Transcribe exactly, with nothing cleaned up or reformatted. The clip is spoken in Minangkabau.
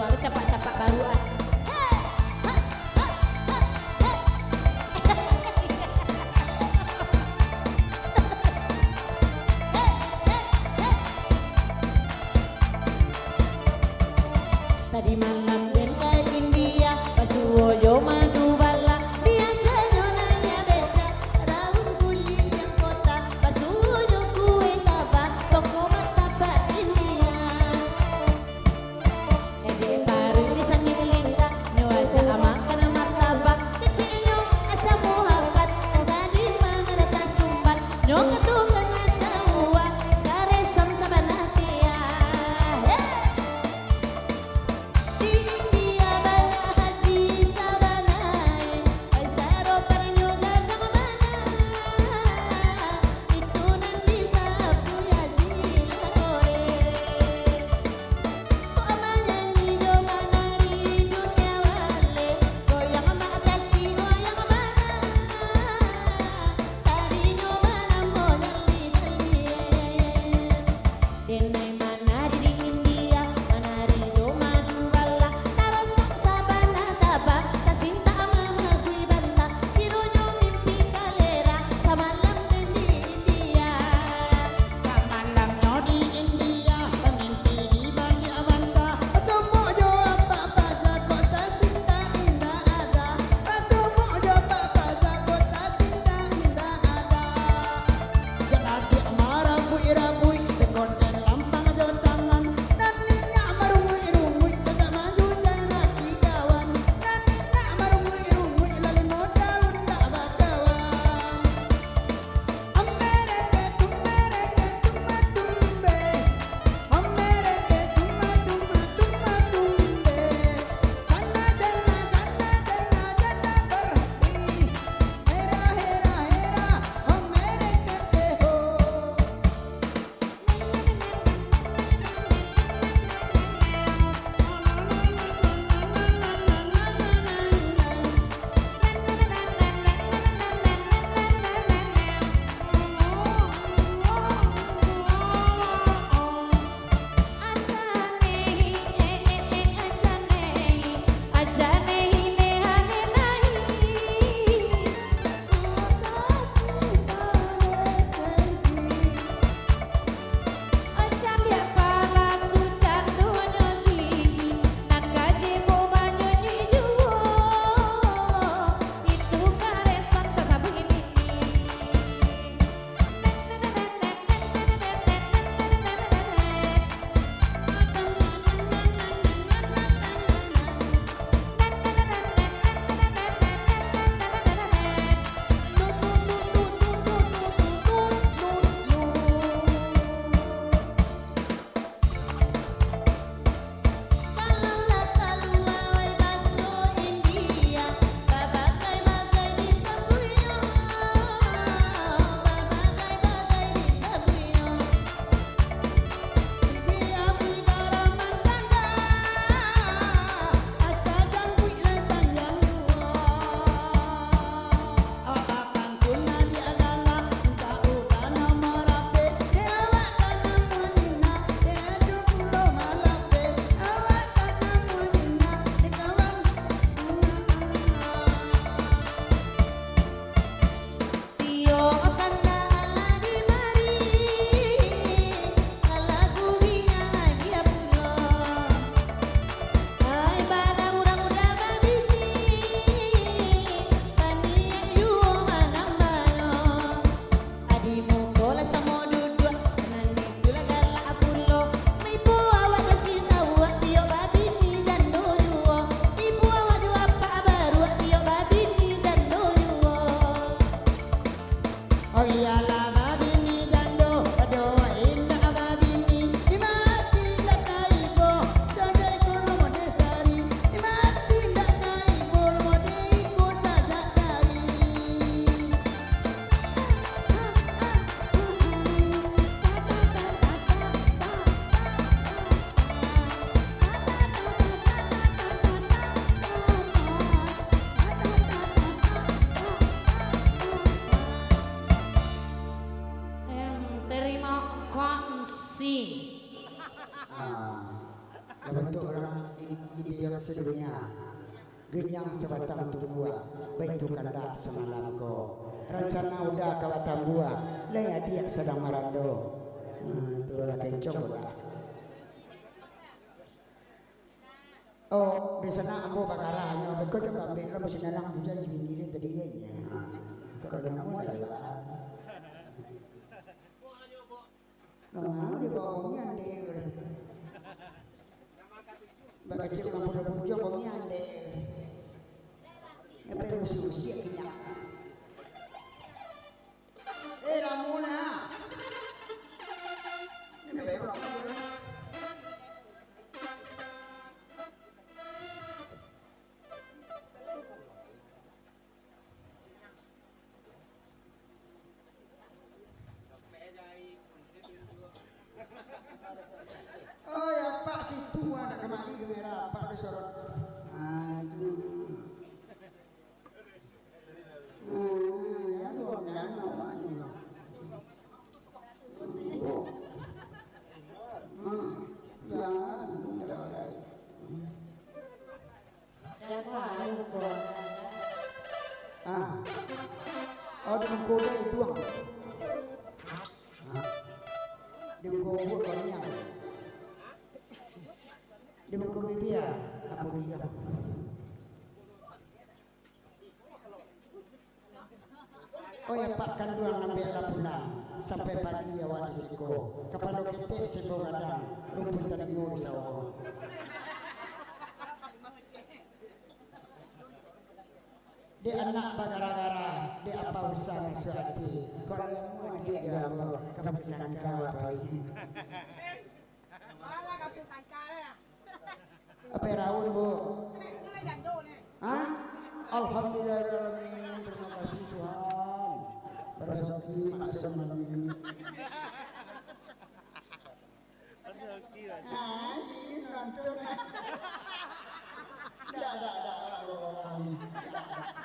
Capak-capak baru ah. Tadi malam den ka India, basuo jo madu bala, diajanyo naiak beca, raun kuliliang kota, basuo jo kue taba, toko martabak India. Ejek paruik di sangin linda, nyo ajak makan martabak, keceknyo aca muhabat, tadi mangada tasumbat, nyo kato ka aca uwa, karesan sabana tia. Hei! Di Bantuak urang i-, ideal sadunia. Ginyang sabatang tumbuah, baitu kandak samalam ko. Rancana uda ka batambua, lai adiak sadang marando. Hmm, tu lah kencong uda. Oh, di sana ambo bakarahnyo, beko tu bambek lah, masih nanang bujai bini dia tadi ya. Kalau namo lah ya. Mangau di bawah ni ande. Bakecek urang pulo pujo bawah ni ande. Apa yang usiak-usiak minyak? Eh, lamo nah. Ini baru lamo. Oh, ya, Pak, situ ada kemari kamera, Pak, tu sorot. Aduh. Hmm, ya, dua belas awaknyo. Oh. Hmm, jangan, jangan. Ah. Oh, di muko dia iduang. Ah. Di muko buat banyak. Di muko bibia aku diam. Oh ya, Pak, kanduang ambiaklah pulang, sampai pagi awak di siko. Kapalo ketek siko gadang, rumpun talingo di sawah. Dek anak bagara-gara, dek apa usah masuak ati. Kalau ilmu adiak jo ambo, kaputusan kau apa ini? Alah, kaputusan kau lah. Apa raun, Bu? Hah? Alhamdulillahirrahmanirrahim. Terima kasih, Tuhan. Barasaki masuk malam ini. Ah, si nonton. Dak, dak, dak, dak, dak, dak.